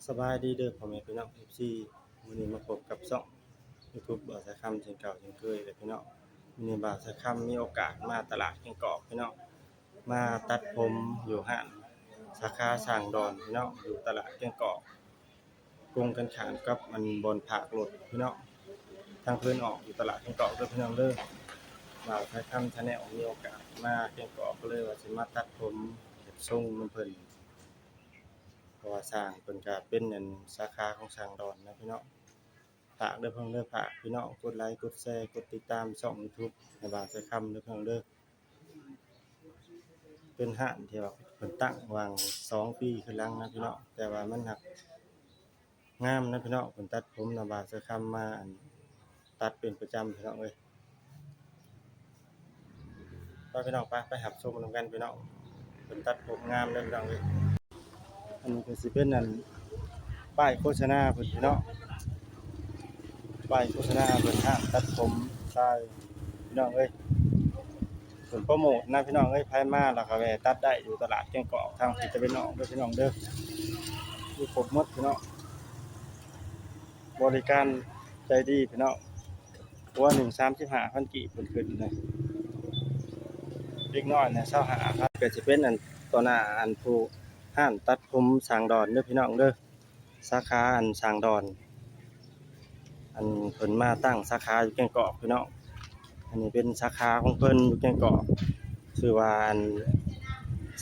ສະບາຍດີເດີພໍ່ແມ່ພີ່ນ້ອງ ເອັຟຊີ ມື້ນີ້ມາພົບກັບຊ່ອງຢູທູບບ່າວສາຍຄຳເຊັ່ນເກົ່າເຊັ່ນເຄີຍເດີພີ່ນ້ອງ. ມື້ນີ້ບ່າວສາຍຄຳມີໂອກາດມາຕະຫຼາດແກ້ງກອກພີ່ນ້ອງ ມາຕັດຜົມຢູ່ຮ້ານສາຂາສ້າງດອນພີ່ນ້ອງ ຢູ່ຕະຫຼາດແກ້ງກອກ ກົງກັນຂ້າມກັບອັນບ່ອນພາກລົດພີ່ນ້ອງ ທາງເພິ່ນອອກຢູ່ຕະຫຼາດແກ້ງກອກເດີພີ່ນ້ອງເດີ. ບ່າວສາຍຄຳ Channel ມີໂອກາດມາແກ້ງກອກ ກໍເລີຍວ່າຊິມາຕັດຜົມເຮັດຊົງນຳເພິ່ນ ເພາະວ່າຊ່າງເພິ່ນກະເປັນອັນສາຂາຂອງສ້າງດອນນະພີ່ນ້ອງ. ຝາກເດີພີ່ນ້ອງເດີ ຝາກພີ່ນ້ອງກົດໄລກົດແຊ ກົດຕິດຕາມຊ່ອງຢູທູບໃຫ້ບ່າວສາຍຄຳເດີພີ່ນ້ອງເດີ. ເປັນຮ້ານທີ່ວ່າເພິ່ນຕັ້ງຫວ່າງສອງປີຂຶ້ນຫຼັງນະພີ່ນ້ອງ ແຕ່ວ່າມັນຫາກງາມນະພີ່ນ້ອງ. ເພິ່ນຕັດຜົມນະ ບ່າວສາຍຄຳມາອັນຕັດເປັນປະຈຳພີ່ນ້ອງເອີຍ. ໄປພີ່ນ້ອງ ໄປ ໄປຮັບຊົມນຳກັນພີ່ນ້ອງ ເພິ່ນຕັດຜົມງາມເດີພີ່ນ້ອງເອີຍ. ອັນນີ້ກໍຊິເປັນອັນປ້າຍໂຄສະນາເພິ່ນພີ່ນ້ອງ ປ້າຍໂຄສະນາເພິ່ນ ຮ້ານຕັດຜົມຊາຍພີ່ນ້ອງເອີຍ. ເພິ່ນໂປຣໂມດນະພີ່ນ້ອງເອີຍ ໃຜມາແລ້ວກໍແວ່ຕັດໄດ້ຢູ່ຕະຫຼາດແກ້ງກອກ ທາງທິດຕາເວັນອອກເດີພີ່ນ້ອງເດີ ຢູ່ຄົບໝົດພີ່ນ້ອງ ບໍລິການໃຈດີພີ່ນ້ອງ. ຫົວໜຶ່ງສາມສິບຫ້າພັນກີບເພິ່ນຂຶ້ນເລີຍ ເດັກນ້ອຍນະຊາວຫ້າພັນ. ກໍຊິເປັນອັນຕໍ່ໜ້າອັນຜູ້ຮ້ານຕັດຜົມສ້າງດອນເດີພີ່ນ້ອງເດີ ສາຂາອັນສ້າງດອນ ອັນເພິ່ນມາຕັ້ງສາຂາຢູ່ແກ້ງກອກພີ່ນ້ອງ. ອັນນີ້ເປັນສາຂາຂອງເພິ່ນຢູ່ແກ້ງກອກ ຊື່ວ່າອັນ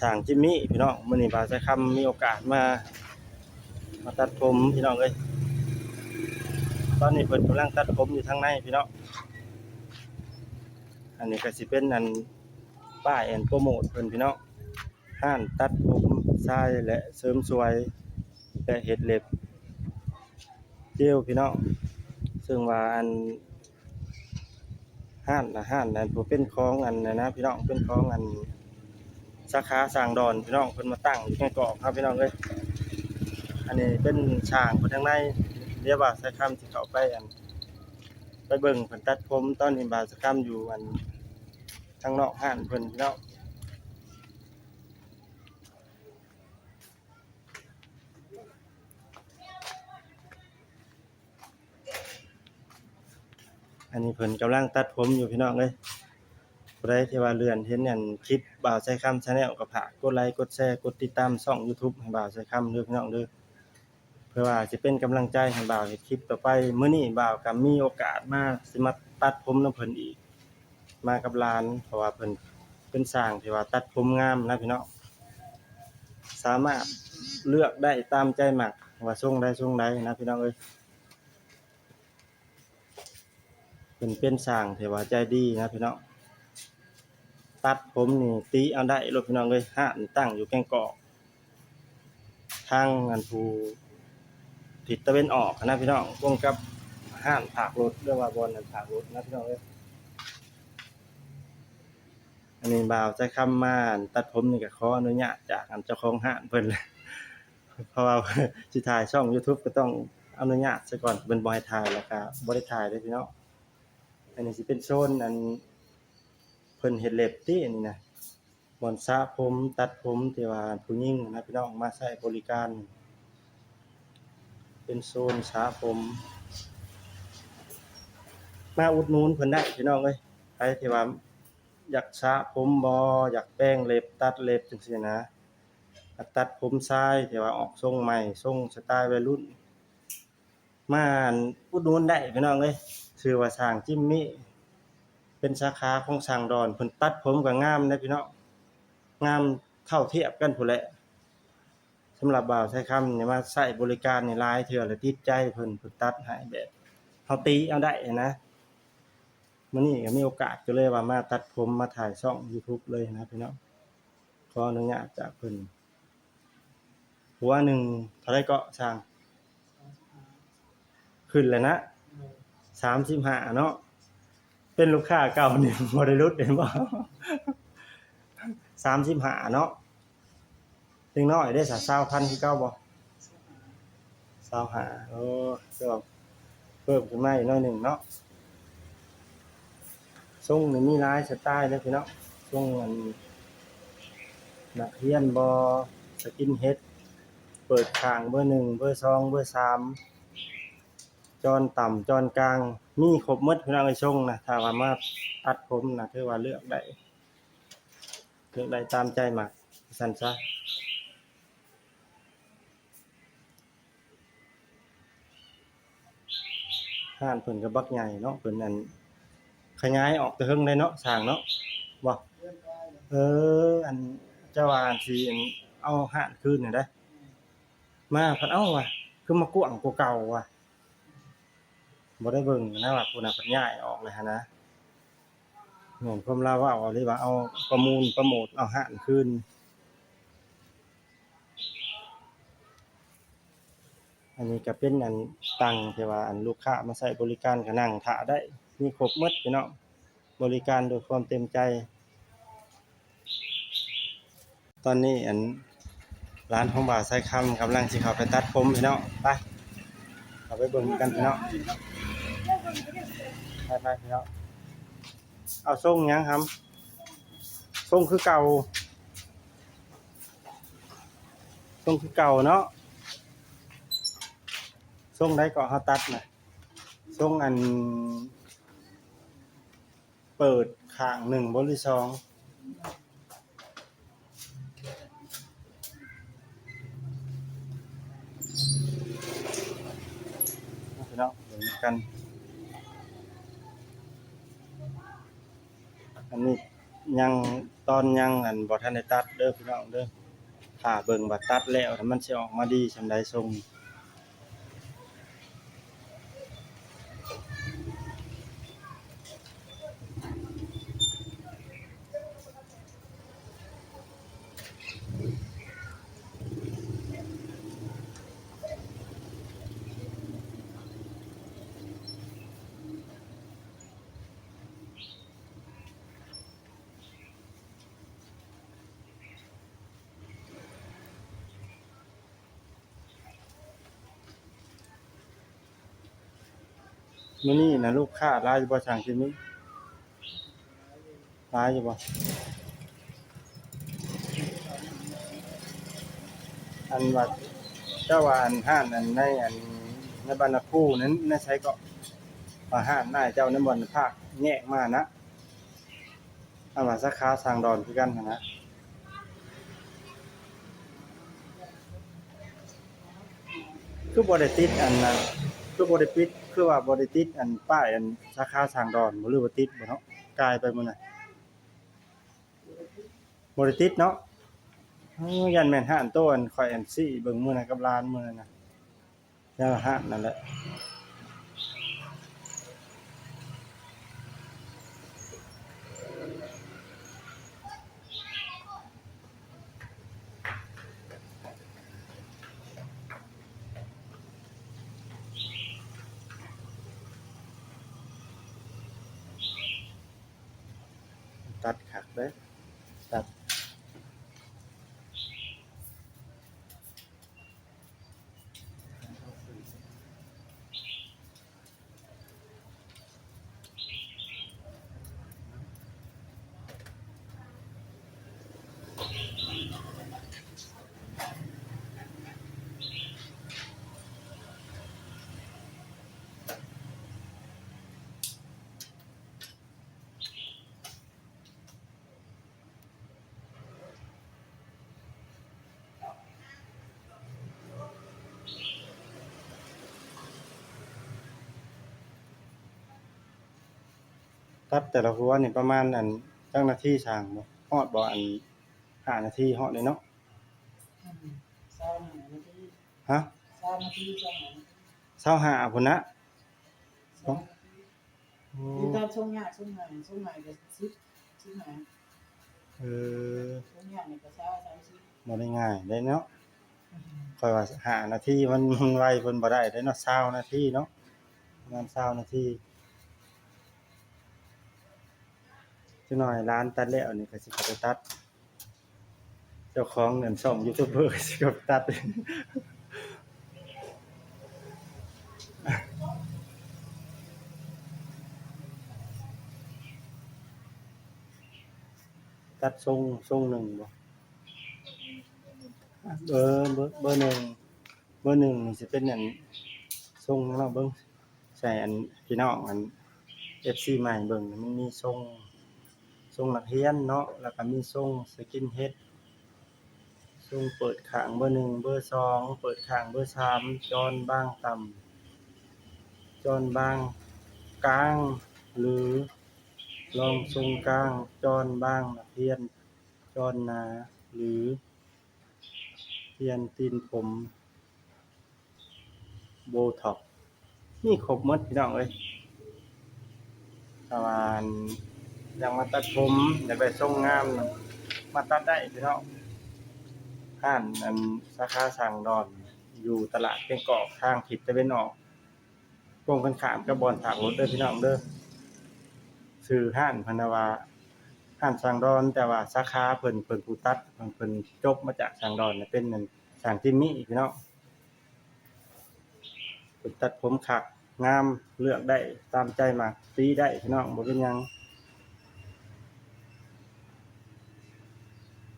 ຊ່າງຈິມມີພີ່ນ້ອງ. ມື້ນີ້ບ່າວສາຍຄຳມີໂອກາດມາ ມາຕັດຜົມພີ່ນ້ອງເອີຍ. ຕອນນີ້ເພິ່ນກຳລັງຕັດຜົມຢູ່ທາງໃນພີ່ນ້ອງ. ອັນນີ້ກໍຊິເປັນອັນປ້າຍອັນໂປຣໂມດເພິ່ນພີ່ນ້ອງ ຮ້ານຕັດຜົມຊາຍ ແລະ ເສີມສວຍ ແລະ ເຮັດເລັບເຈວພີ່ນ້ອງ. ເຊິ່ງວ່າອັນ ຮ້ານນະ ຮ້ານນັ້ນ ຜູ້ເປັນຂອງອັນນັ້ນນະພີ່ນ້ອງ ເປັນຂອງອັນສາຂາສ້າງດອນພີ່ນ້ອງ ເພິ່ນມາຕັ້ງຢູ່ແກ້ງກອກເຮົາພີ່ນ້ອງເອີຍ. ອັນນີ້ເປັນຊ່າງເພິ່ນທາງໃນ ດຽວບ່າວສາຍຄຳຊິເຂົ້າໄປອັນ ໄປເບິ່ງເພິ່ນຕັດຜົມ. ຕອນນີ້ບ່າວສາຍຄຳຢູ່ອັນທາງນອກຮ້ານເພິ່ນພີ່ນ້ອງ. ອັນນີ້ເພິ່ນກຳລັງຕັດຜົມຢູ່ພີ່ນ້ອງເອີຍ. ຜູ້ໃດທີ່ວ່າເລື່ອນເຫັນອັນຄລິບບ່າວສາຍຄຳ Channel ກໍຝາກກົດໄລກົດແຊ ກົດຕິດຕາມຊ່ອງຢູທູບໃຫ້ບ່າວສາຍຄຳເດີພີ່ນ້ອງເດີ ເພື່ອວ່າຊິເປັນກຳລັງໃຈໃຫ້ບ່າວເຮັດຄລິບຕໍ່ໄປ. ມື້ນີ້ບ່າວກໍມີໂອກາດມາ ຊິມາຕັດຜົມນຳເພິ່ນອີກ ມາກັບຫຼານ ເພາະວ່າເພິ່ນເປັນຊ່າງທີ່ວ່າຕັດຜົມງາມນະພີ່ນ້ອງ ສາມາດເລືອກໄດ້ຕາມໃຈມັກວ່າຊົງໃດຊົງໃດນະພີ່ນ້ອງເອີຍ. ເພິ່ນເປັນຊ່າງທີ່ວ່າໃຈດີນະພີ່ນ້ອງ ຕັດຜົມນີ້ຕິເອົາໄດ້ໂລດພີ່ນ້ອງເອີຍ. ຮ້ານຕັ້ງຢູ່ແກ້ງກອກ ທາງອັນຜູ້ທິດຕາເວັນອອກຫັ້ນນະພີ່ນ້ອງ ກົງກັບຮ້ານພາກລົດ ຫຼືວ່າບ່ອນນັ້ນພາກລົດນະພີ່ນ້ອງເອີຍ. ອັນນີ້ບ່າວສາຍຄຳມາອັນຕັດຜົມນີ້ກໍຂໍອະນຸຍາດຈາກອັນເຈົ້າຂອງຮ້ານເພິ່ນ ເພາະວ່າຊິຖ່າຍຊ່ອງຢູທູບກໍຕ້ອງອະນຸຍາດຊະກ່ອນ ເພິ່ນບໍ່ໃຫ້ຖ່າຍ ແລ້ວກໍບໍ່ໄດ້ຖ່າຍເດີພີ່ນ້ອງ. ອັນນີ້ຊິເປັນໂຊນອັນເພິ່ນເຮັດເລັບຕິ ອັນນີ້ນະ ບ່ອນສະຜົມ ຕັດຜົມ ທີ່ວ່າຜູ້ຍິງນະພີ່ນ້ອງມາໃຊ້ບໍລິການ ເປັນໂຊນສະຜົມ. ມາອຸດໜູນເພິ່ນໄດ້ພີ່ນ້ອງເອີຍ ໃຜທີ່ວ່າຢາກສະຜົມບໍ ຢາກແປງເລັບ ຕັດເລັບຈັ່ງຊີ້ນະ ຕັດຜົມຊາຍທີ່ວ່າອອກຊົງໃໝ່ ຊົງສະໄຕໄວລຸ້ນ ມາອັນອຸດໜູນໄດ້ພີ່ນ້ອງເອີຍ. ຊື່ວ່າຊ່າງຈິມມີ ເປັນສາຂາຂອງຊ່າງດອນ ເພິ່ນຕັດຜົມກໍງາມເດ້ພີ່ນ້ອງ ງາມເທົ່າທຽບກັນພຸ້ນແຫຼະ. ສຳລັບບ່າວສາຍຄຳນີ້ມາໃຊ້ບໍລິການນີ້ຫຼາຍເທື່ອແລ້ວ ຕິດໃຈເພິ່ນ ເພິ່ນຕັດໃຫ້ແບບເຮົາຕິເອົາໄດ້ນະ. ມື້ນີ້ກໍມີໂອກາດ ກໍເລີຍວ່າມາຕັດຜົມ ມາຖ່າຍຊ່ອງຢູທູບເລີຍນະພີ່ນ້ອງ ຂໍອະນຸຍາດຈາກເພິ່ນ. ຫົວໜຶ່ງເທົ່າໃດເກາະຊ່າງ? ຂຶ້ນແລ້ວນະ ສາມສິບຫ້າເນາະ. ເປັນລູກຄ້າເກົ່ານີ້ບໍ່ໄດ້ຫຼຸດແມ່ນບໍ່? ສາມສິບຫ້າເນາະ. ເດັກນ້ອຍເດ້ຊະ ຊາວພັນຄືເກົ່າບໍ່? ຊາວຫ້າ ໂອ້ ຄືວ່າເພີ່ມຂຶ້ນມາອີກໜ້ອຍໜຶ່ງເນາະ. ຊົງນີ້ມີຫຼາຍສະໄຕເດ້ພີ່ນ້ອງ ຊົງອັນນັກຮຽນບໍ ສະກິນເຮັດ ເປີດຂ້າງເບີໜຶ່ງ ເບີສອງ ເບີສາມ ຈອນຕ່ຳ ຈອນກາງ ມີຄົບໝົດພີ່ນ້ອງເອີຍ ຊົງນະ. ຖ້າວ່າມາຕັດຜົມນະ ຖືວ່າເລືອກໄດ້ ເລືອກໄດ້ຕາມໃຈມັກ ວ່າຊັ້ນຊະ. ຮ້ານເພິ່ນກໍບັກໃຫຍ່ເນາະ ເພິ່ນ ອັນ ຂະຫຍາຍອອກແຕ່ເທິງເລີຍເນາະ ຊ່າງເນາະ ບໍ່? ເອີ ອັນ ເຈົ້າວ່າ ອັນ ຊິ ອັນ ເອົາຮ້ານຄືນຫັ້ນໃດ ມາພັດ ເອົ້າ ວ່າ ຄືມາກວ້າງກວ່າເກົ່າວ່າ ບໍ່ໄດ້ເບິ່ງນະວ່າ ຜູ້ນັ້ນເພິ່ນຍ້າຍອອກແລ້ວຫັ້ນນະ. ແມ່ນຄວາມລາວເວົ້າອີ່ຫຼີວ່າ ເອົາປະມູນປະໂມດເອົາຮ້ານຄືນ. ອັນນີ້ກໍເປັນອັນຕັ່ງທີ່ວ່າອັນລູກຄ້າມາໃຊ້ບໍລິການກໍນັ່ງຖ້າໄດ້ ມີຄົບໝົດພີ່ນ້ອງ ບໍລິການດ້ວຍຄວາມເຕັມໃຈ. ຕອນນີ້ອັນ ຫຼານຂອງບ່າວສາຍຄຳກຳລັງຊິເຂົ້າໄປຕັດຜົມພີ່ນ້ອງ ໄປ ເຂົ້າໄປເບິ່ງນຳກັນພີ່ນ້ອງ ໄປໆ ພີ່ນ້ອງ. ເອົາຊົງຫຍັງຫຳ? ຊົງຄືເກົ່າ ຊົງຄືເກົ່າເນາະ. ຊົງໃດເກາະເຮົາຕັດນະ? ຊົງອັນ ເປີດຂ້າງໜຶ່ງບໍ ຫຼືສອງ? ພີ່ນ້ອງເບິ່ງນຳກັນ ອັນນີ້ຍັງ ຕອນຍັງ ອັນ ບໍ່ທັນໄດ້ຕັດເດີພີ່ນ້ອງເດີ. ຖ້າເບິ່ງວ່າຕັດແລ້ວມັນຊິອອກມາດີສ່ຳໃດຊົງ. ມື້ນີ້ນະລູກຄ້າຫຼາຍຢູ່ບໍ່ ຊ່າງຊິມີ ຫຼາຍຢູ່ບໍ່? ອັນວ່າ ເຈົ້າວ່າອັນຮ້ານອັນໃນ ອັນໃນບ້ານນາຄູນັ້ນ ໃນໃສເກາະ? ວ່າຮ້ານອ້າຍເຈົ້າໃນບ່ອນພາກແຍກມານະ. ອັນວ່າສາຂາສ້າງດອນຄືກັນຫັ້ນນະ ຄືບໍ່ໄດ້ຕິດອັນນະ ຄືບໍ່ໄດ້ປິດ ຄືວ່າບໍ່ໄດ້ຕິດອັນປ້າຍອັນສາຂາສ້າງດອນບໍ່ ຫຼືວ່າຕິດບໍ່ເນາະ? ກາຍໄປມື້ນັ້ນ ບໍ່ໄດ້ຕິດເນາະ. ເອີ ຢ້ານແມ່ນຮ້ານໂຕອັນຂ້ອຍອັນຊີ້ເບິ່ງມື້ນັ້ນກັບຫຼານມື້ນັ້ນນະ. ແນວຮ້ານນັ້ນແຫຼະ ຕັດຄັກເດ້ ຕັດ. ຕັດແຕ່ລະຫົວນີ້ປະມານ ອັນ ຈັກນາທີຊ່າງ ບໍ່ຮອດບໍ່? ອັນ ຫ້ານາທີຮອດເລີຍເນາະ. ອືມ ຊາວຫ້ານາທີ. ຮະ? ຊາວນາທີ ຊາວຫ້ານາທີ ຊາວຫ້າພຸ້ນນະ. ຊາວນາທີ. ໂອ້ ມີຕອນຊົງຍາກຊົງງ່າຍ ຊົງງ່າຍກໍສິບ ສິບຫ້າ. ເອີ ຊົງຍາກນີ້ກໍຊາວ ສາມສິບ ບໍ່ໄດ້ງ່າຍເດ້ເນາະ. ອືມ ຂ້ອຍວ່າຫ້ານາທີມັນ ມັນໄວເພິ່ນບໍ່ໄດ້ເດ້ເນາະ ຊາວນາທີເນາະ ປະມານຊາວນາທີ. ຈັກໜ້ອຍຫຼານຕັດແລ້ວນີ້ກໍຊິເຂົ້າໄປຕັດ. ເຈົ້າຂອງອັນຊ່ອງຢູທູບເບີຊິກັບຕັດ ຕັດຊົງ ຊົງໜຶ່ງບໍ່? ເບີ ເບີ ເບີໜຶ່ງ. ເບີໜຶ່ງນີ້ຊິເປັນອັນ ຊົງເນາະ ເບິ່ງ ໃສ່ອັນ ພີ່ນ້ອງອັນ ເອັຟຊີ ໃໝ່ເບິ່ງ ມັນມີຊົງ ຊົງນັກຮຽນເນາະ ແລ້ວກໍມີຊົງສະກິນເຮັດ ຊົງເປີດຂ້າງເບີໜຶ່ງ ເບີສອງເປີດຂ້າງ ເບີສາມຈອນບາງຕ່ຳ ຈອນບາງກາງ ຫຼືລອງຊົງກາງ ຈອນບາງນັກຮຽນ ຈອນໜາ ຫຼື ປ່ຽນຕີນຜົມ ໂບທັອກ ມີຄົບໝົດພີ່ນ້ອງເອີຍ. ຖ້າວ່າອັນ ຢາກມາຕັດຜົມ ຢາກໄດ້ຊົງງາມ ມາຕັດໄດ້ພີ່ນ້ອງ. ຮ້ານອັນ ສາຂາຊ່າງດອນ ຢູ່ຕະຫຼາດແກ້ງກອກ ທາງທິດຕາເວັນອອກ ກົງກັນຂ້າມກັບບ່ອນພາກລົດເດີພີ່ນ້ອງເດີ. ຊື່ຮ້ານເພິ່ນວ່າ ຮ້ານຊ່າງດອນ ແຕ່ວ່າສາຂາເພິ່ນ ເພິ່ນຜູ້ຕັດ ເພິ່ນ ເພິ່ນຈົບມາຈາກຊ່າງດອນ ເປັນອັນ ຊ່າງຈິມມີພີ່ນ້ອງ. ເພິ່ນຕັດຜົມຄັກງາມ ເລືອກໄດ້ຕາມໃຈມັກ ຕີໄດ້ພີ່ນ້ອງ ບໍ່ເປັນຫຍັງ.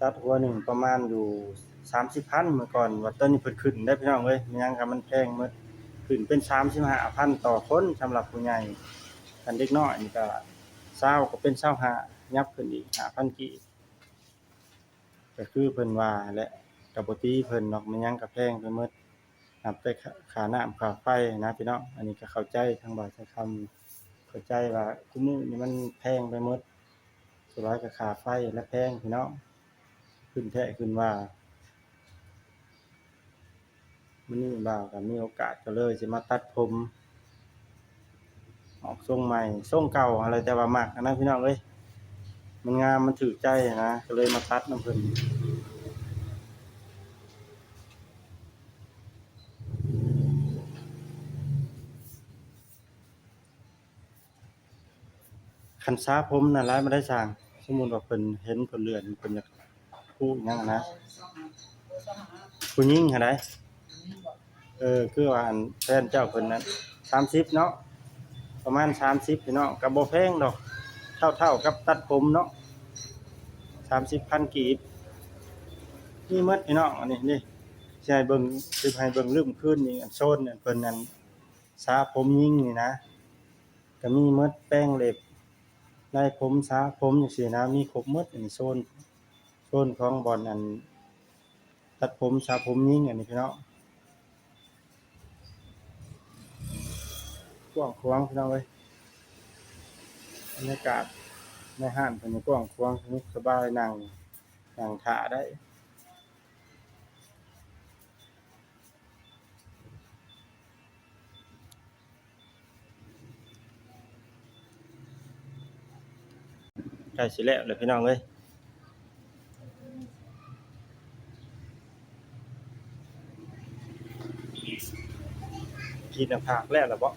ຕັດຫົວໜຶ່ງປະມານຢູ່ສາມສິບພັນເມື່ອກ່ອນ ວ່າຕອນນີ້ເພິ່ນຂຶ້ນໄດ໋ພີ່ນ້ອງເອີຍ ແມ່ນຫຍັງກໍມັນແພງໝົດ ຂຶ້ນເປັນສາມສິບຫ້າພັນຕໍ່ຄົນສຳລັບຜູ້ໃຫຍ່. ຄັນເດັກນ້ອຍນີ້ກໍຊາວ ກໍເປັນຊາວຫ້າ ຫຍັບຂຶ້ນອີກຫ້າພັນກີບ. ກໍຄືເພິ່ນວ່າຫັ້ນແຫຼະ ກໍບໍ່ຕີເພິ່ນດອກ ແມ່ນຫຍັງກໍແພງໄປໝົດ ນັບແຕ່ຄ່າ ຄ່ານ້ຳຄ່າໄຟນະພີ່ນ້ອງ. ອັນນີ້ກໍເຂົ້າໃຈທາງບ່າວຊາຍຄຳ ເຂົ້າໃຈວ່າຄຸມື້ນີ້ມັນແພງໄປໝົດ ສ່ວນຫຼາຍກໍຄ່າໄຟແຫຼະແພງພີ່ນ້ອງ ຂຶ້ນແທ້ຂຶ້ນວ່າ. ມື້ນີ້ບ່າວກໍມີໂອກາດ ກໍເລີຍຊິມາຕັດຜົມ ອອກຊົງໃໝ່ ຊົງເກົ່າຫັ້ນແຫຼະ ແຕ່ວ່າມັກຫັ້ນນະພີ່ນ້ອງເອີຍ ມັນງາມ ມັນຖືກໃຈຫັ້ນນະ ກໍເລີຍມາຕັດນຳເພິ່ນ. ຄັນສາຜົມນະ ຫຼາຍປານໃດຊ່າງ? ສົມມຸດວ່າເພິ່ນເຫັນເພິ່ນເລື່ອນ ເພິ່ນຢາກຮູ້ຫຍັງຫັ້ນນະ ຜູ້ຍິງຫັ້ນໃດ໋. ເອີ ຄືວ່າອັນແຟນເຈົ້າເພິ່ນນັ້ນ ສາມສິບເນາະ ປະມານສາມສິບພີ່ນ້ອງ ກໍບໍ່ແພງດອກ ເທົ່າໆກັບຕັດຜົມເນາະ ສາມສິບພັນກີບ ມີໝົດພີ່ນ້ອງ. ອັນນີ້ນີ້ ຊິໃຫ້ເບິ່ງ ຊິໃຫ້ເບິ່ງລຶ້ມຄືນນີ້ ອັນໂຊນອັນເພິ່ນອັນ ສາຜົມຍິງນີ້ນະ ກໍມີໝົດ ແປງເລັບ ໄລ່ຜົມ ສາຜົມ ຈັ່ງຊີ້ນະ ມີຄົບໝົດ. ອັນນີ້ໂຊນ ໂຊນຂອງບ່ອນອັນ ຕັດຜົມ ສາຜົມຍິງ ອັນນີ້ພີ່ນ້ອງ ກວ້າງຂວາງພີ່ນ້ອງເອີຍ. ບັນຍາກາດໃນຮ້ານເພິ່ນກວ້າງຂວາງ ສະໜຸກສະບາຍ ນັ່ງ ນັ່ງຖ້າໄດ້. ໃກ້ຊິແລ້ວແລ້ວພີ່ນ້ອງເອີຍ ກຣີດໜ້າຜາກແລ້ວລະເບາະ?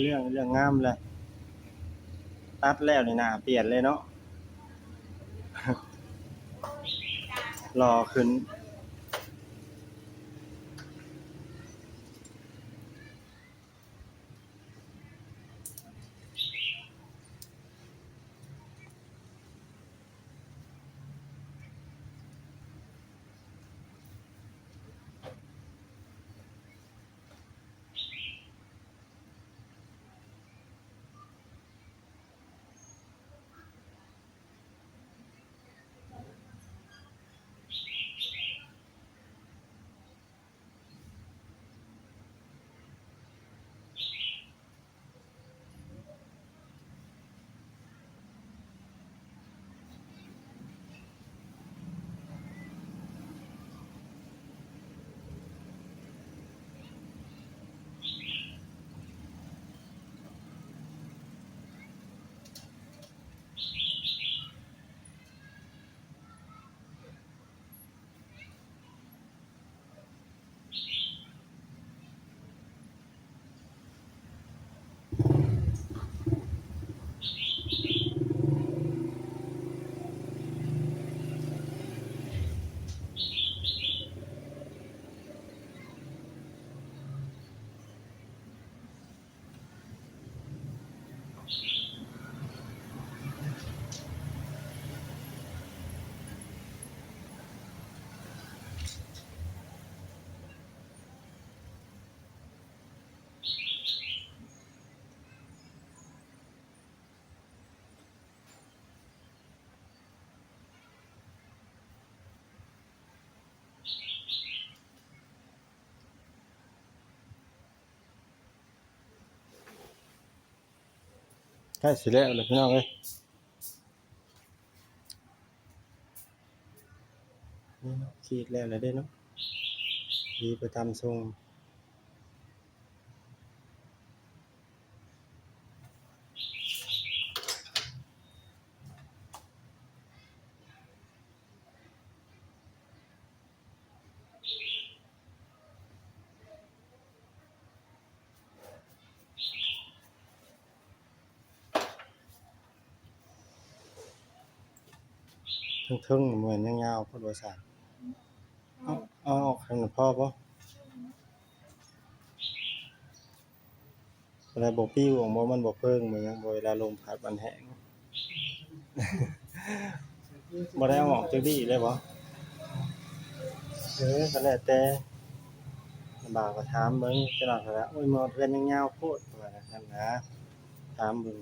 ເລື່ອງ ເລື່ອງງາມແຫຼະ ຕັດແລ້ວນີ້ໜ້າປ່ຽນເລີຍເນາະ ຫຼໍ່ຂຶ້ນ. ເ ໃກ້ຊິແລ້ວແລ້ວພີ່ນ້ອງເອີຍ. ນີ້ເນາະ ຂີດແລ້ວແລ້ວເດ້ເນາະ ດີໄປຕາມຊົງ. ເທິງໆ ບໍ່ແມ່ນຍາວໆ ໂພດວ່າຊັ້ນ. ເອົາ ເອົາອອກໃຫ້ມັນພໍບໍ່? ແລ້ວບໍ່ປິວອອກບໍ່? ມັນບໍ່ເພີງບໍ່ຫຍັງບໍ່? ເວລາລົມພັດມັນແຫ້ງ. ບໍ່ໄດ້ເອົາອອກຈັກດີ້ເລີຍບໍ່? ເອີ ກໍແລ້ວແຕ່ ບ່າວກໍຖາມເບິ່ງ ຈັກໜ້ອຍກໍວ່າ ໂອ້ຍ ໝໍດເຮືອນຍັງຍາວໂພດ ວ່າຊັ້ນນະ ຖາມເບິ່ງ.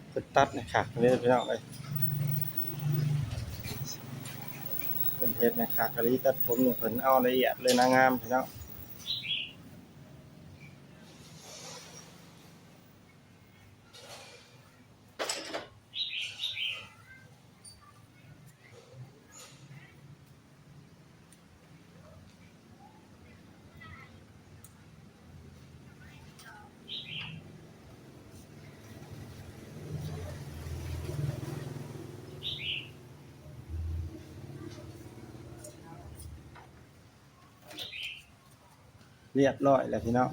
ເພິ່ນຕັດໃຫ້ຄັກເລີຍພີ່ນ້ອງເອີຍ ເພິ່ນເຮັດໃຫ້ຄັກອີ່ຫຼີ ຕັດຜົມນີ້ເພິ່ນເອົາລະອຽດເລີຍນະ ງາມພີ່ນ້ອງ. ຮຽບຮ້ອຍແລ້ວພີ່ນ້ອງ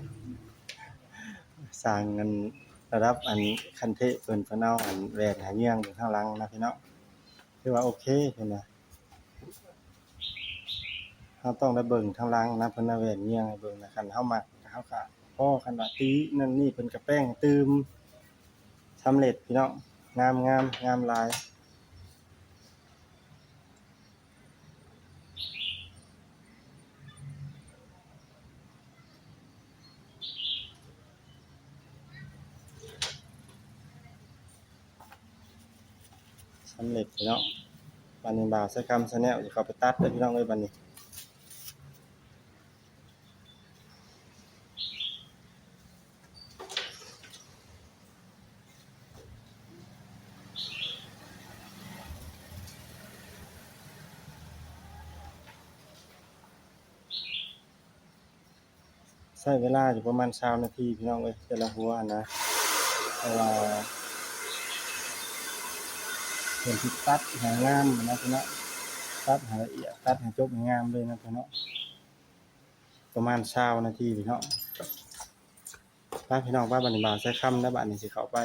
ຊ່າງອັນ ລະດັບອັນ ຂັ້ນເທບເພິ່ນ ເພິ່ນເອົາອັນ ແຫວນໃຫ້ເຍືອງເບິ່ງທາງຫຼັງນະພີ່ນ້ອງ ຖືວ່າໂອເຄເພິ່ນວ່າ. ເຮົາຕ້ອງໄດ້ເບິ່ງທາງຫຼັງນະ ເພິ່ນເອົາແຫວນເຍືອງໃຫ້ເບິ່ງນະ ຄັນເຮົາມັກເຮົາກະພໍ ຄັນວ່າຕິນັ້ນນີ້ ເພິ່ນກະແປງຕື່ມ. ສຳເລັດພີ່ນ້ອງ ງາມໆ ງາມຫຼາຍ. ສຳເລັດພີ່ນ້ອງ ບາດນີ້ບ່າວໄຊຄຳແຊນແນວຊິເຂົ້າໄປຕັດເດີພີ່ນ້ອງເອີຍ ບາດນີ້. ໃຊ້ເວລາຢູ່ປະມານຊາວນາທີພີ່ນ້ອງເອີຍ ແຕ່ລະຫົວຫັ້ນນະ ເພາະວ່າເພິ່ນຊິຕັດໃຫ້ງາມນະພີ່ນ້ອງ ຕັດໃຫ້ລະອຽດ ຕັດໃຫ້ຈົບໃຫ້ງາມເລີຍນະພີ່ນ້ອງ. ປະມານຊາວນາທີພີ່ນ້ອງ ໄປພີ່ນ້ອງ ໄປ ບາດນີ້ບ່າວໄຊຄຳນະ ບາດນີ້ຊິເຂົ້າໄປ.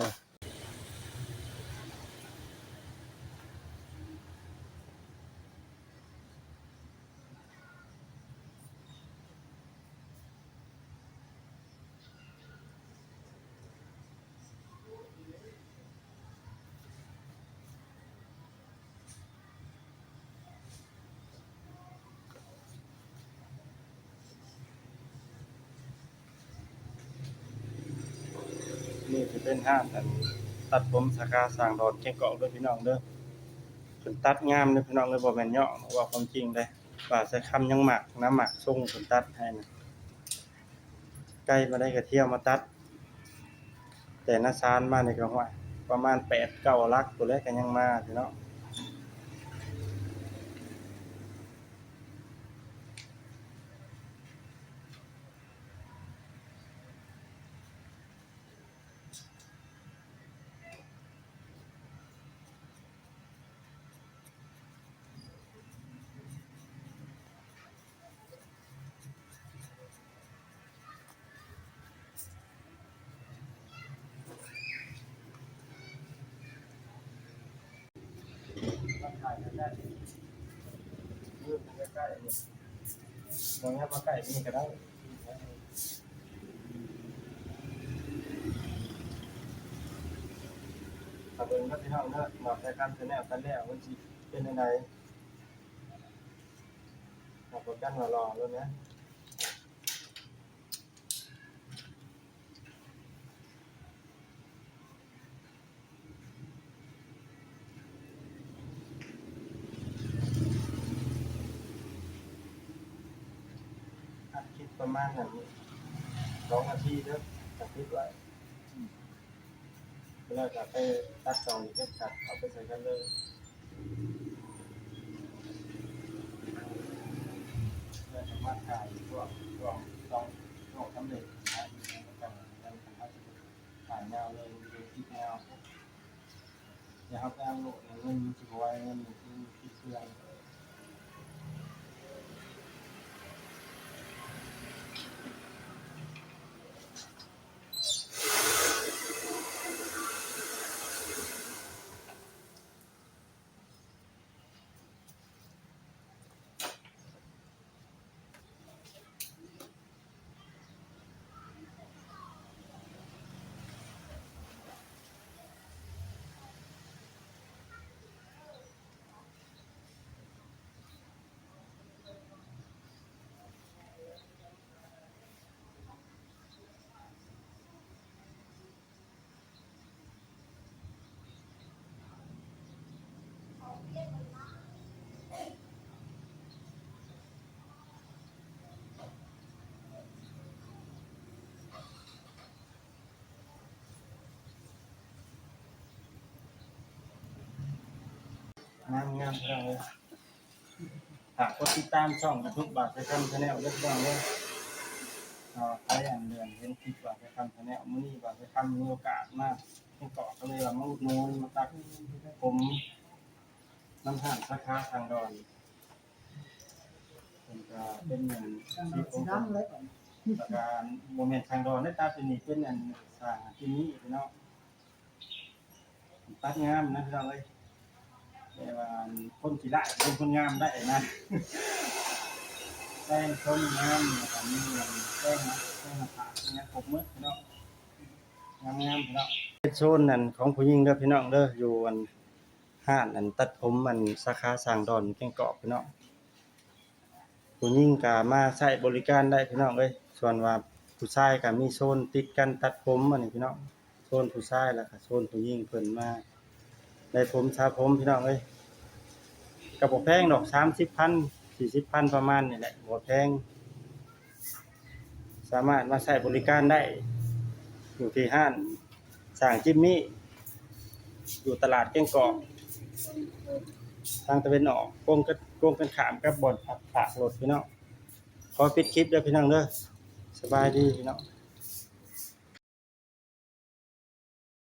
ນີ້ຊິເປັນຮ້ານອັນຕັດຜົມສາຂາສ້າງດອນແກ້ງກອກເດີພີ່ນ້ອງເດີ ເພິ່ນຕັດງາມເດີພີ່ນ້ອງເດີ ບໍ່ແມ່ນເຍາະ ເວົ້າຄວາມຈິງເດ້. ບ່າວໄຊຄຳຍັງມັກນະ ມັກຊົງເພິ່ນຕັດໃຫ້ນະ ໄກປານໃດກະທ່ຽວມາຕັດ ແຕ່ນາຊານມານີ້ກະ ຫ້ວຍ ປະມານແປດເກົ້າຫຼັກພຸ້ນແຫຼະ ກະຍັງມາຢູ່ເນາະ. ໃກ້ນີ້ ລອງຫຍັບມາໃກ້ນີ້ກໍໄດ້. ຖ້າເບິ່ງເດີພີ່ນ້ອງເດີ ບ່າວໄຊຄຳແຊນແນວຕັດແລ້ວມັນຊິເປັນຈັ່ງໃດ ຮັບປະກັນວ່າຫຼໍ່ໂລດນະ. ອັດຄລິບປະມານນັ້ນ ສອງນາທີເດີ ອັດຄລິບໄວ້ ແລ້ວກໍໄປຕັດຕໍ່ເກັບຕັດເອົາໄປໃສ່ກັນເລີຍ ແລ້ວກໍມາຖ່າຍຊ່ວງ ຊ່ວງ ຊ່ວງ ຊ່ວງສຳເລັດນະ ຢູ່ໃນການ ການເຮົາຊິຖ່າຍຍາວເລີຍ ວິດີໂອຄລິບຍາວ ແລ້ວເຮົາໄປອັບໂຫຼດ ເງິນມັນຊິບໍ່ໄວ ເງິນມັນຊິຕິດເຄື່ອງ. ງາມໆ ພີ່ນ້ອງເອີຍ ຝາກກົດຕິດຕາມຊ່ອງຢູທູບບ່າວໄຊຄຳແຊນແນວເດີ ພີ່ນ້ອງເດີ. ເອີ ໃຜອັນເດີນເຫັນຄລິບບ່າວໄຊຄຳແຊນແນວ ມື້ນີ້ບ່າວໄຊຄຳມີໂອກາດມາແຂວງກອກ ກໍເລີຍວ່າມາອຸດໜູນ ມາຕັດຜົມນຳຮ້ານສາຂາສ້າງດອນ. ເພິ່ນກໍເປັນອັນ ແລ້ວກໍບໍ່ແມ່ນຊ່າງດອນເດ້ ຕັດຢູ່ນີ້ເປັນອັນຊ່າງຈິມມີ້ພີ່ນ້ອງ ຕັດງາມນະພີ່ນ້ອງເອີຍ ແຕ່ວ່າອັນຄົນຂີ້ລ້າຍເປັນຄົນງາມໄດ້ນະ ແຕ່ງຊົມງາມ ແລ້ວກໍມີອັນແຕ່ງ ແຕ່ງໜ້າຜາກ ມີຫຍັງຄົບໝົດພີ່ນ້ອງ ງາມໆ ພີ່ນ້ອງ. ເປັນໂຊນອັນຂອງຜູ້ຍິງເດີພີ່ນ້ອງເດີ ຢູ່ອັນ ຮ້ານອັນຕັດຜົມອັນສາຂາສ້າງດອນແກ້ງກອກພີ່ນ້ອງ ຜູ້ຍິງກໍມາໃຊ້ບໍລິການໄດ້ພີ່ນ້ອງເອີຍ ສ່ວນວ່າຜູ້ຊາຍກໍມີໂຊນຕິດກັນຕັດຜົມອັນນີ້ພີ່ນ້ອງ ໂຊນຜູ້ຊາຍ ແລ້ວກໍໂຊນຜູ້ຍິງ ເພິ່ນມາໄດ້ຜົມສະຜົມພີ່ນ້ອງເອີຍ ກໍບໍ່ແພງດອກ ສາມສິບພັນ ສີ່ສິບພັນ ປະມານນີ້ແຫຼະ ບໍ່ແພງ. ສາມາດມາໃຊ້ບໍລິການໄດ້ ຢູ່ທີ່ຮ້ານຊ່າງຈິມມີ້ ຢູ່ຕະຫຼາດແກ້ງກອກ ທາງຕາເວັນອອກ ກົງກັນ ກົງກັນຂ້າມກັບບ່ອນພັກຝາກລົດພີ່ນ້ອງ. ຂໍປິດຄລິບເດີພີ່ນ້ອງເດີ ສະບາຍດີພີ່ນ້ອງ.